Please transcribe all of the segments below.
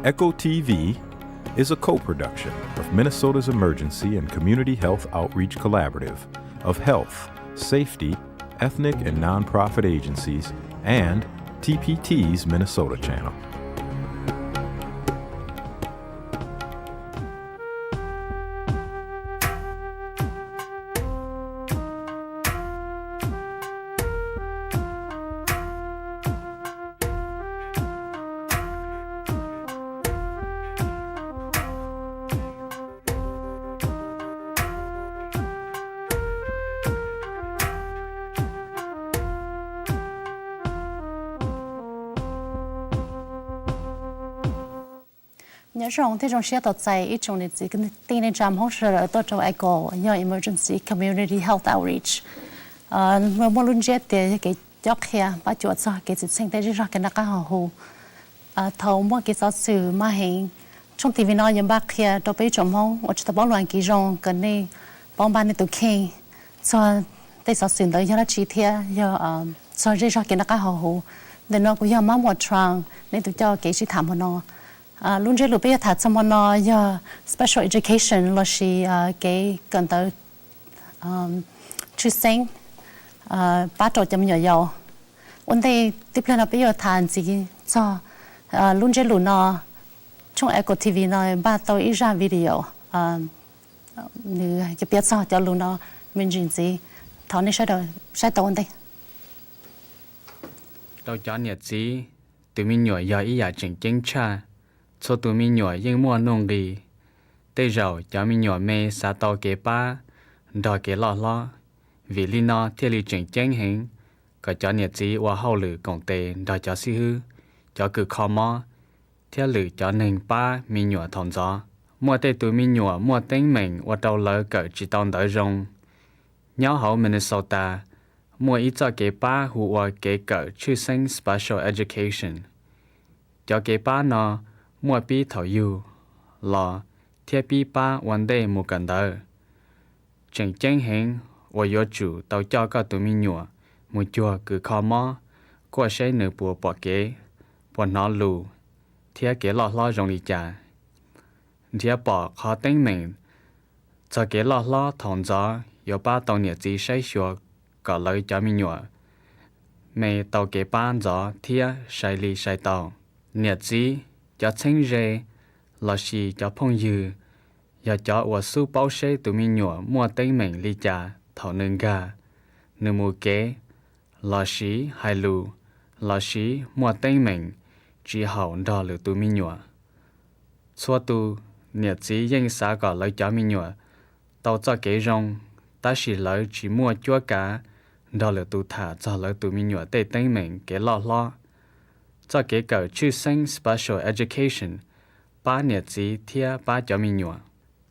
Echo T V is a co-production of Minnesota's Emergency and Community Health Outreach Collaborative of health, safety, ethnic and nonprofit agencies, and T P T's Minnesota channel. Nyob zoo thiab zoo siab tos txais ib tsoom niam txiv kwv tij neej tsa Hmoob sawv daws tuaj rau Echo, yog Emergency Community Health Outreach. Muaj lub ntsiab tias yog kev cob qhia pab cuam txog kev txwm txheej tej zej zog kev noj qab haus huv. Thaum muaj kev xov xwm mas heev, tshooj T V no yuav npaj qhia rau peb ib tsoom Hmoob uas tsis tau paub lus Askiv zoo kom nej paub npaj nej tus kheej txog tej xov xwm ntawd yog dab tsi thiab yog txog zej zog kev noj qab haus huv. Ntawm no kuv yog Mab Muas Tran, nej tus coj kev sib tham hmo no. Lub ntsiab lus peb yuav tham txog hmo no yog special education lossis kev kawm ntawv tshwj xeeb pab rau cov me nyuam yaus. Ua ntej tib pliag no peb yuav tham ntxiv txog lub ntsiab lus no. Tshooj Echo T V no npaj tau ib zaj video, nws yuav piav txog cov lus no me ntsis ntxiv. Thov nej sawv daws saib tau ua ntej. Rau cov niam txiv, tus me nyuam yog ib yam tseem ceeb tshaj. Txhua tus me nyuam yeej muaj nuj nqis. Tej zaum cov me nyuam me xav tau kev pab nrog kev loj hlob, vim li no thiaj li tseem ceeb heev kom cov niam txiv ua hauj lwm koom tes nrog cov xib hwb, cov kws kho mob, thiab lwm cov neeg pab me nyuam thaum ntxov. Muaj tej tus me nyuam muaj teeb meem ua rau lawv kawm tsis tau ntawv zoo. Nyob hauv Minnesota, muaj ib txoj kev pab hu ua kev kawm tshwj xeeb special education. Cov kev pab no muaj pib thaum yug los thiab pib pab ua ntej mus kawm ntawv. Tseem ceeb heev uas yuav tsum tau coj koj tus me nyuam mus cuag kws kho mob, kuaj seb nws puas pom kev, puas hnov lus, thiab kev loj hlob zoo li cas. Nrhiav pom qhov teeb meem txog kev loj hlob thaum ntxov yuav pab tau niam txiv saib xyuas kom lawv cov me nyuam me tau kev pab ntxov thiab sai li sai tau. Niam txiv, cov txheeb ze, lossis cov phooj ywg yog cov uas xub paub seb tus me nyuam muaj teeb meem li cas thaum nws nkag, nws mus kev, lossis hais lus, lossis muaj teeb meem tsis haum nrog lwm tus me nyuam. Txhua tus niam txiv yeej xav kom lawv cov me nyuam tau txoj kev zoo, tab sis lawv tsis muaj cuab kav nrog lwm tus tham txog lawv tus me nyuam tej teeb meem kev loj hlob. Txoj kev kawm tshwj xeeb special education pab niam txiv thiab pab cov me nyuam.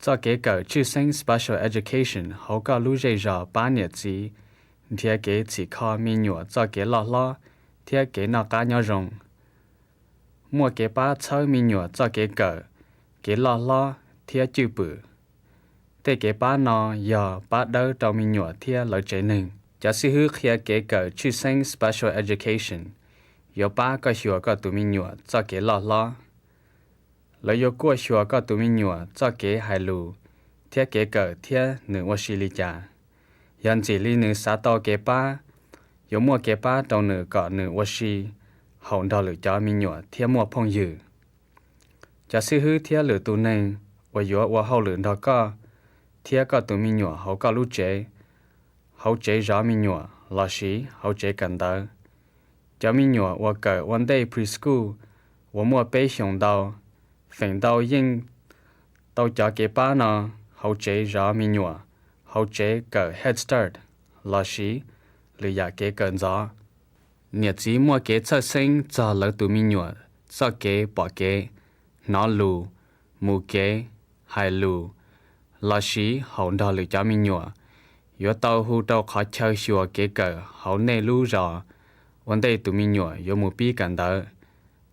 Txoj kev kawm tshwj xeeb special education hauv koj lub zej zos pab niam txiv nrhiav kev txhim kho me nyuam txoj kev loj hlob thiab kev noj qab nyob zoo. Muaj kev pab txhawb me nyuam txoj kev kawm, kev loj hlob thiab cwj pwm. Tej kev pab no yog pab dawb rau me nyuam thiab lawv tsev neeg. Cov xib hwb qhia kev kawm tshwj xeeb special education yuav pab koj xyuas koj tus me nyuam txoj kev loj hlob. Lawv yuav kuaj xyuas koj tus me nyuam txoj kev hais lus thiab kev kawm thiab nws ua si li cas. Yog ntxim li nws xav tau kev pab, yuav muaj kev pab rau nws kom nws ua si haum nrog lwm cov me nyuam thiab muaj phooj ywg. Cov xib hwb thiab lwm tus neeg uas yuav ua hauj lwm nrog koj thiab koj tus me nyuam hauv koj lub tsev, hauv tsev zov me nyuam lossis hauv tsev kawm ntawv. Cov me nyuam uas kawm ua ntej preschool uas muaj peb xyoos ntau, feem ntau yeej tau cov kev pab no hauv tsev zov me nyuam, hauv tsev kawm Head Start lossis lwm yam kev kawm ntxov. Niam txiv muaj kev txhawj xeeb txog lawv tus me nyuam txoj kev pom kev, hnov lus, mus kev, hais lus, lossis haum nrog lwm cov me nyuam, yuav tau hu rau qhov chaw xyuas kev kawm hauv nej lub zos ua ntej tus me nyuam yuav mus pib kawm ntawv,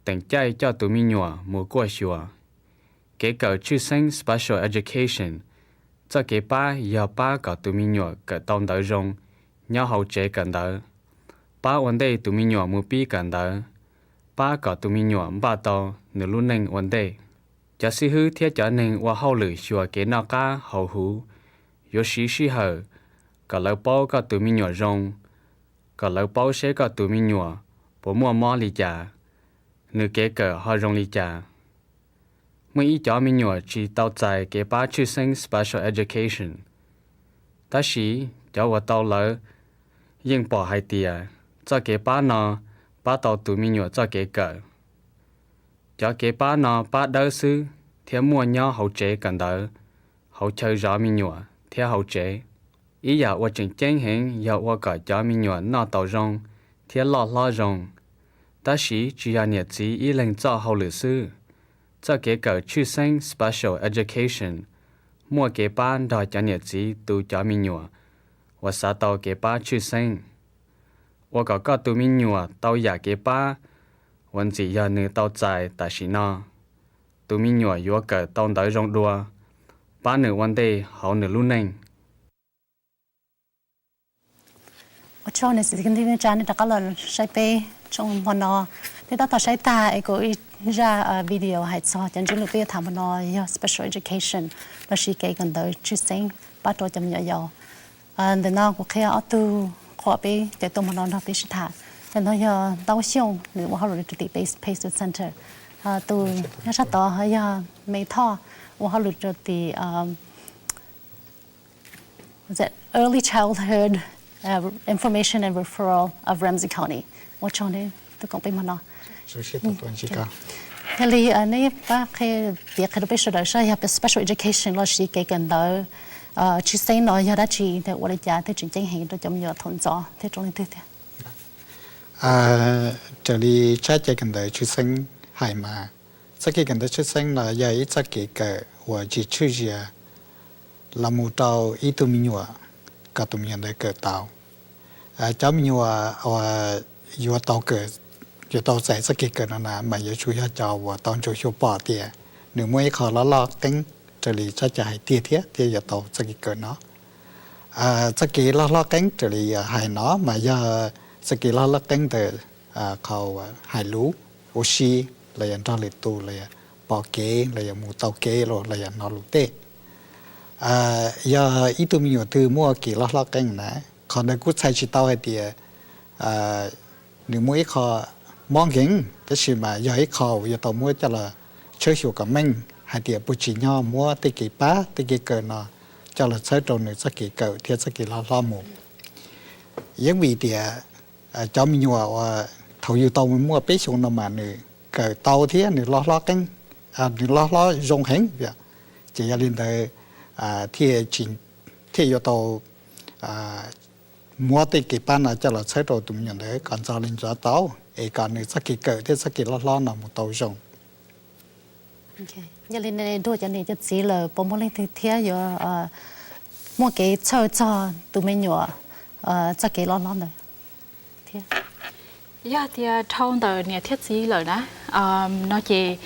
teem caij coj tus me nyuam mus kuaj xyuas. Kev kawm tshwj xeeb special education txoj kev pab yog pab kom tus me nyuam kawm tau ntawv zoo nyob hauv tsev kawm ntawv, pab ua ntej tus me nyuam mus pib kawm ntawv, pab kom tus me nyuam npaj tau nws lub neej ua ntej. Cov xib hwb thiab cov neeg ua hauj lwm xyuas kev noj qab haus huv yuav siv sij hawm kom lawv paub koj tus me nyuam zoo, kom lawv paub seb koj tus me nyuam puas muaj mob li cas, nws kev kawm ho zoo li cas. Muaj ib cov me nyuam tsis tau txais kev pab tshwj xeeb special education, tab sis cov uas tau lawv yeej pom hais tias txoj kev pab no pab tau tus me nyuam txoj kev kawm. Cov kev pab no pab dawb xwb thiab muaj nyob hauv tsev kawm ntawv, hauv chaw zov me nyuam thiab hauv tsev. Ib yam uas tseem ceeb heev yog ua kom cov me nyuam noj tau zoo thiab loj hlob zoo. Tab sis tsis yog niam txiv ib leeg txoj hauj lwm xwb. Txoj kev kawm tshwj xeeb special education muaj kev pab nrog cov niam txiv tu cov me nyuam uas xav tau kev pab tshwj xeeb. Ua kom koj tus me nyuam tau yam kev pab uas ntxim yog nws tau txais tam sim no, tus me nyuam yuav kawm tau ntawv zoo dua, pab nws ua ntej hauv nws lub neej. Ua tsaug niam txiv kwv tij neej tsa nej rov qab los saib peb tshooj hmo no. Nej tab tom saib tag es kuv ib zaj video hais txog cov ntsej lus peb yuav tham hmo no yog special education lossis kev kawm ntawv tshwj xeeb pab rau cov me nyuam yaus. Ntawm no kuv qhia ob tug qhua peb cov tuaj hmo no nrog peb sib tham. Ntawm no yog Ntaub Xyooj, nws ua hauj lwm rau tim Base Pace Center. Tus nyob sab tod yog Me Thoj, ua hauj lwm rau tim Early Childhood Information and Referral of Ramsey County. Ua tsaug nej tuaj koom peb hmo no. Yog li nej pab qhia, piav qhia rau peb sawv daws saib yog special education lossis kev kawm ntawv tshwj xeeb no yog dab tsi, ua li cas thiaj tseem ceeb heev rau cov me nyuam thaum ntxov thiab rau leej twg thiab? Raws li tsab kev kawm ntawv tshwj xeeb hais mas, txoj kev kawm ntawv tshwj xeeb no yog ib txoj kev kawm uas tsis tshwj zias los mus rau ib tug me nyuam kom tus me nyuam ntawd kawm tau. Cov me nyuam uas yuav tau kawm, yuav tau txais txoj kev kawm no na mas yuav tsum yog cov uas tau ntsuas xyuas pom tias nws muaj ib qho loj loj qeeb raws li tsab cai hais tiag thiab thiaj yuav tau txoj kev kawm no. Txoj kev loj hlob qeeb raws li hais no mas yog txoj kev loj hlob qeeb ntawm qhov hais lus, ua si, los yog nrog lwm tus, los yog pom kev, los yog mus taug kev, los yog hnov lus tej. Yog ib tug me nyuam twg muaj kev loj hlob qeeb na, qhov ntawd kuj txhais tsis tau hais tias nws muaj ib qho mob nkeeg, tab sis mas yog ib qho uas yuav tau muab coj los tshawb xyuas kom meej hais tias puas tsim nyog muab tej kev pab tej kev kawm no coj los txhawb rau nws txoj kev kawm thiab txoj kev loj hlob mus. Yeej vim tias cov me nyuam uas thaum yus tau muaj peb xyoos no mas nws kawm tau thiab nws loj hlob qeeb, nws loj hlob zoo heev. Ces yog li ntawd thiaj yuav tau muab tej kev pab no coj los txhawb rau tus me nyuam ntawd kom ntxov li ntxov tau, es kom nws txoj kev kawm thiab txoj kev loj hlob no mus tau zoo. Yog li nej dua cov niam cov txiv lawm puas muaj leej twg thiab yuav muaj kev txhawj txog tus me nyuam txoj kev loj hlob ntawd thiab? Yog tias dhau ntawm niam thiab txiv lawm na, no ces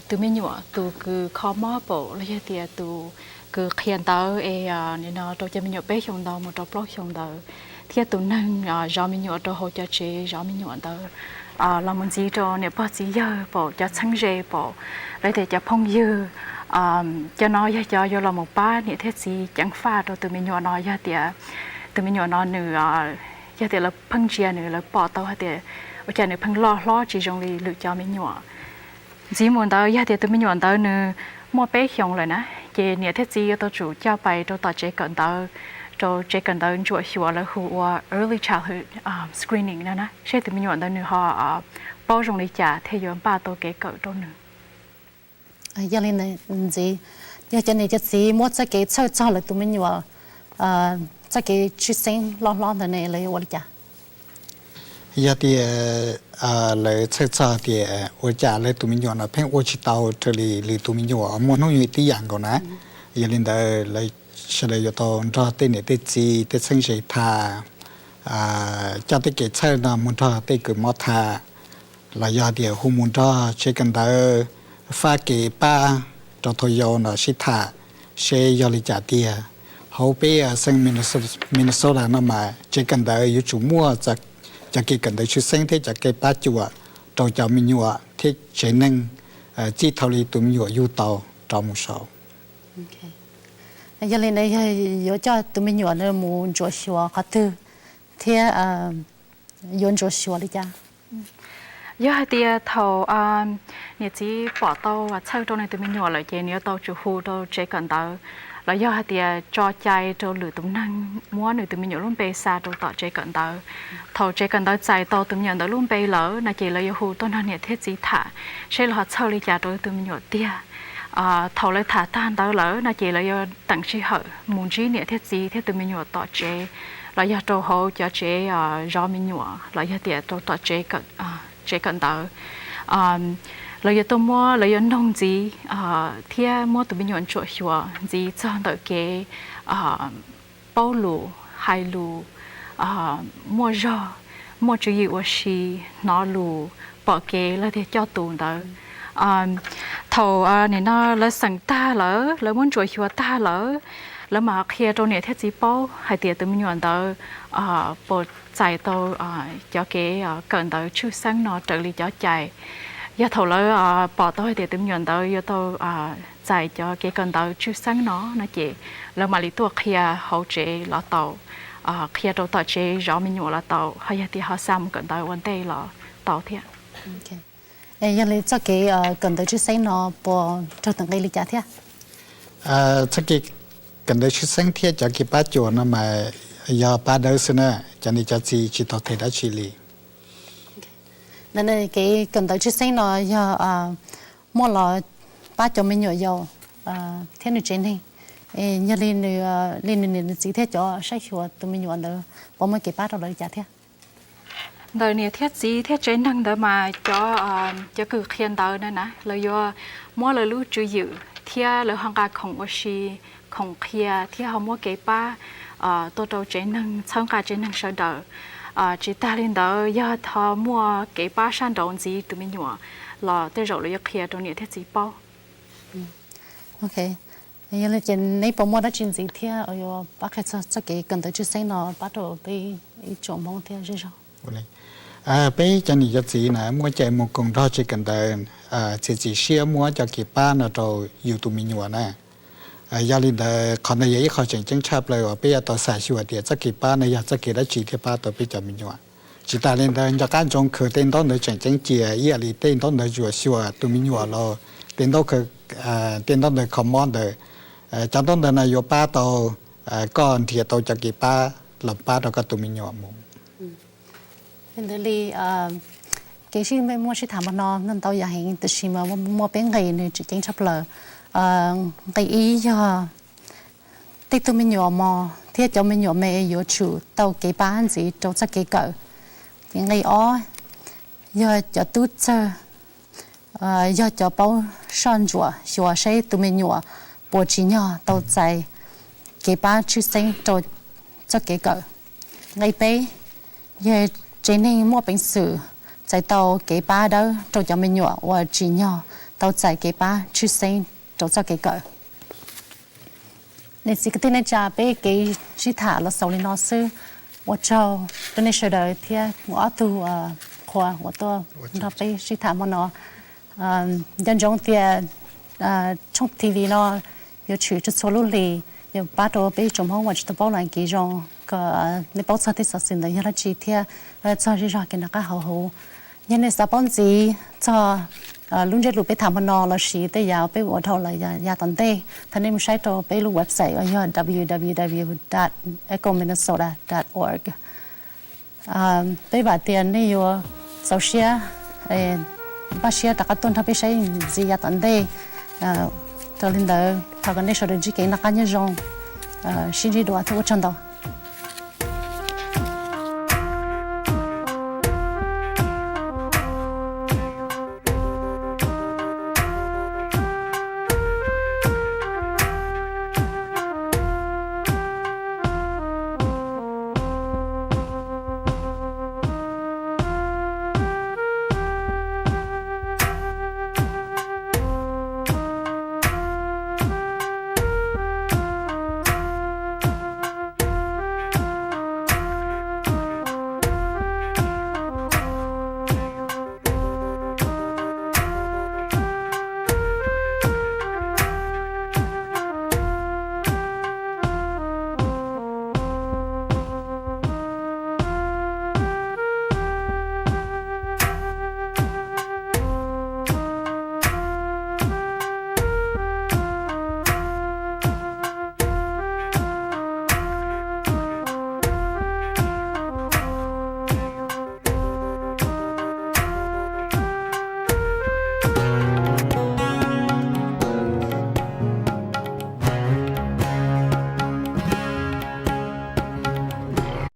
tus me nyuam tus kws kho mob paum los yog tias tus kws qhia ntawv es nim no rau cov me nyuam peb xyoos ntawd mus rau plaub xyoos ntawd, thiab tus neeg zov me nyuam rau hauv cov tsev zov me nyuam ntawd, los mus ntxiv rau niam pog txiv yawg paum, cov txheeb ze paum, los tias cov phooj ywg, cov no yog cov yuav los mus pab niam thiab txiv ceev faj rau tus me nyuam no. Yog tias tus me nyuam no nws, yog tias lawv pheej ntsia nws, lawv pom tau hais tias ua cas nws pheej loj hlob tsis zoo li lwm cov me nyuam. Ntxiv mus ntawd yog tias tus me nyuam ntawd nws muaj peb xyoos lawm na, ces niam thiab txiv yuav tau tsum coj pais rau tom tsev kawm ntawv, rau tsev kawm ntawv ntsuam xyuas lawv hu ua early childhood screening no na, seb tus me nyuam ntawd nws ho paub zoo li cas thiaj yuav npaj tau kev kawm rau nws. Yog li ntxiv, yog cov niam cov txiv muab txoj kev txhawj txog lawv tus me nyuam txoj kev tshwj xeeb loj hlob ntawd ne lawv yuav ua li cas? Yog tias lawv txhawj txog tias ua cas lawv tus me nyuam no pheej ua tsis tau raws li lwm tus me nyuam muaj hnub nyoog tib yam nkaus na, yog li ntawd lawv sawv daws yuav tau nrog tej niam tej txiv tej txheeb ze tham, coj tej kev txhawj no mus nrog tej kws mob tham, los yog tias hu mus nrog tsev kawm ntawv fab kev pab rau thaum yau no sib tham seb yog li cas tiag. Hauv peb xeev Minnesota no mas tsev kawm ntawv yuav tsum muaj cov kev kawm ntawv tshwj xeeb thiab cov kev pab cuam rau cov me nyuam thiab tsev neeg txij thaum li tus me nyuam yug tau rov mus saud. Yog li ntawd yog yuav coj tus me nyuam mus ntsuam xyuas qhov twg thiab yuav ntsuam xyuas li cas? Yog hais tias thaum niam txiv pom tau txhawj rau nws tus me nyuam lawm ces nws yuav tau tsum hu rau tsev kawm ntawv, los yog hais tias tso cai rau lwm tus neeg muab nws tus me nyuam lub npe xa rau tom tsev kawm ntawv. Thaum tsev kawm ntawv txais tau tus me nyuam ntawd lub npe lawm no ces lawv yuav hu tuaj nrog niam thiab txiv tham seb lawv ho txhawj li cas rau tus me nyuam tiag. Thaum lawv tham tag ntawd lawm no ces lawv yuav teem sij hawm mus ntsib niam thiab txiv thiab tus me nyuam tom tsev, los yog rau hauv cov tsev zov me nyuam los yog tias rau tom tsev kawm ntawv. Lawv yuav tuaj muab, lawv yuav noog ntxiv thiab muab tus me nyuam ntsuam xyuas ntxiv txog ntawm kev paub lus, hais lus, muaj zog, muaj tswv yim ua si, hnov lus, pom kev los tias coj tus ntawd. Thaum nim no lawv xeem tag lawm, lawv muab ntsuam xyuas tag lawm, lawv mam qhia rau niam thiab txiv paub hais tias tus me nyuam ntawd puas txais tau cov kev kawm ntawv tshwj xeeb no raws li cov cai. Yog thaum lawv pom tau hais tias tus me nyuam ntawd yuav tau txais cov kev kawm ntawv tshwj xeeb no no ces lawv mam li tuaj qhia hauv tsev los tau, qhia rau tom tsev zov me nyuam los tau, ho yog tias ho xa mus kawm ntawv ua ntej los tau thiab. Yog li txoj kev kawm ntawv tshwj xeeb no puas raug tus nqi li cas thiab? Txoj kev kawm ntawv tshwj xeeb thiab cov kev pab cuam no mas yog pab dawb xwb na, cov niam cov txiv tsis tau them dab tsi li. Kev kawm ntawv tshwj xeeb no yog muaj los pab cov me nyuam yaus thiab nws tsev neeg. Yog li nws, li nws niam nws txiv thiab cov saib xyuas tus me nyuam ntawd puas muaj kev pab rau lawv li cas thiab? Ntawm niam thiab txiv thiab tsev neeg ntawd mas cov, cov kws qhia ntawv na na lawv yuav muab lawv lub tswv yim thiab lawv ho nqa khoom ua si, khoom qhia thiab ho muab kev pab tuaj rau tsev neeg, txhawb nqa tsev neeg sawv daws. Tsis tas li ntawd yog ho muaj kev pab sab nraud ntxiv tus me nyuam los tej zaum lawv yuav qhia rau niam thiab txiv paub. Yog li ces neb puas muaj dab tsi ntxiv thiab yuav pab qhia txog txoj kev kawm ntawv tshwj xeeb no pab rau peb ib tsoom Hmoob thiab zej zog? Peb cov niam cov txiv na muaj cai mus koom nrog tsev kawm ntawv txiav txim siab muab cov kev pab no rau yus tus me nyuam na. Yog li ntawd qhov ntawd yog ib qho tseem ceeb tshaj plaws uas peb yuav tau xam xyuas tias txoj kev pab no yog txoj kev dab tsi thiaj pab tau peb cov me nyuam. Tsis tas li ntawd nco qab ntsoov khwv tej ntaub ntawv tseem ceeb cia ib yam li tej ntaub ntawv ntsuam xyuas tus me nyuam los tej ntaub, tej ntaub ntawv kho mob ntawd. Cov ntaub ntawv no yuav pab tau koj nrhiav tau cov kev pab los pab rau koj tus me nyuam mus. Li ntawd li kev sib, muaj sib tham hmo no ntau yam heev tiam sis mas muaj peb nqe nws tseem ceeb tshaj plaws. Nqe ib yog tej tug me nyuam mos thiab cov me nyuam me yuav tsum tau kev pab ntxiv rau txoj kev kawm. Ces nqe ob yog cov tub txawg yog cov paub soj ntsuam xyuas seb tus me nyuam puas tsim nyog tau txais kev pab tshwj xeeb rau txoj kev kawm. Nqe peb yog tsev neeg muaj peev xwm txais tau kev pab dawb rau cov me nyuam uas tsim nyog tau txais kev pab tshwj xeeb rau txoj kev kawm. Niam txiv kwv tij neej tsa, peb kev sib tham los xaus li no xwb. Ua tsaug rau nej sawv daws thiab ob tug qhua uas tuaj nrog peb sib tham hmo no. Nco ntsoov tias tshooj T V no yuav tshwm txhua txhua lub hlis, yuav pab rau peb tsoom Hmoob uas tsis tau paub lus Askiv zoo kom nej paub txog tej xov xwm ntawd yog dab tsi thiab txog zej zog kev noj qab haus huv. Yog nej xav paub ntxiv txog lub ntsiab lus peb tham hmo no lossis tej yam peb ua dhau lawm yav tom ntej, thov nej mus saib rau peb lub website uas yog www dot echominnesota dot org. Peb vam tias nej yuav txaus siab, npaj siab rov qab tuaj nrog peb saib ntxiv yav tom ntej. Raws li ntawd thov kom nej sawv daws ntsib kev noj qab nyob zoo, sib ntsib dua thiab ua tsaug ntau.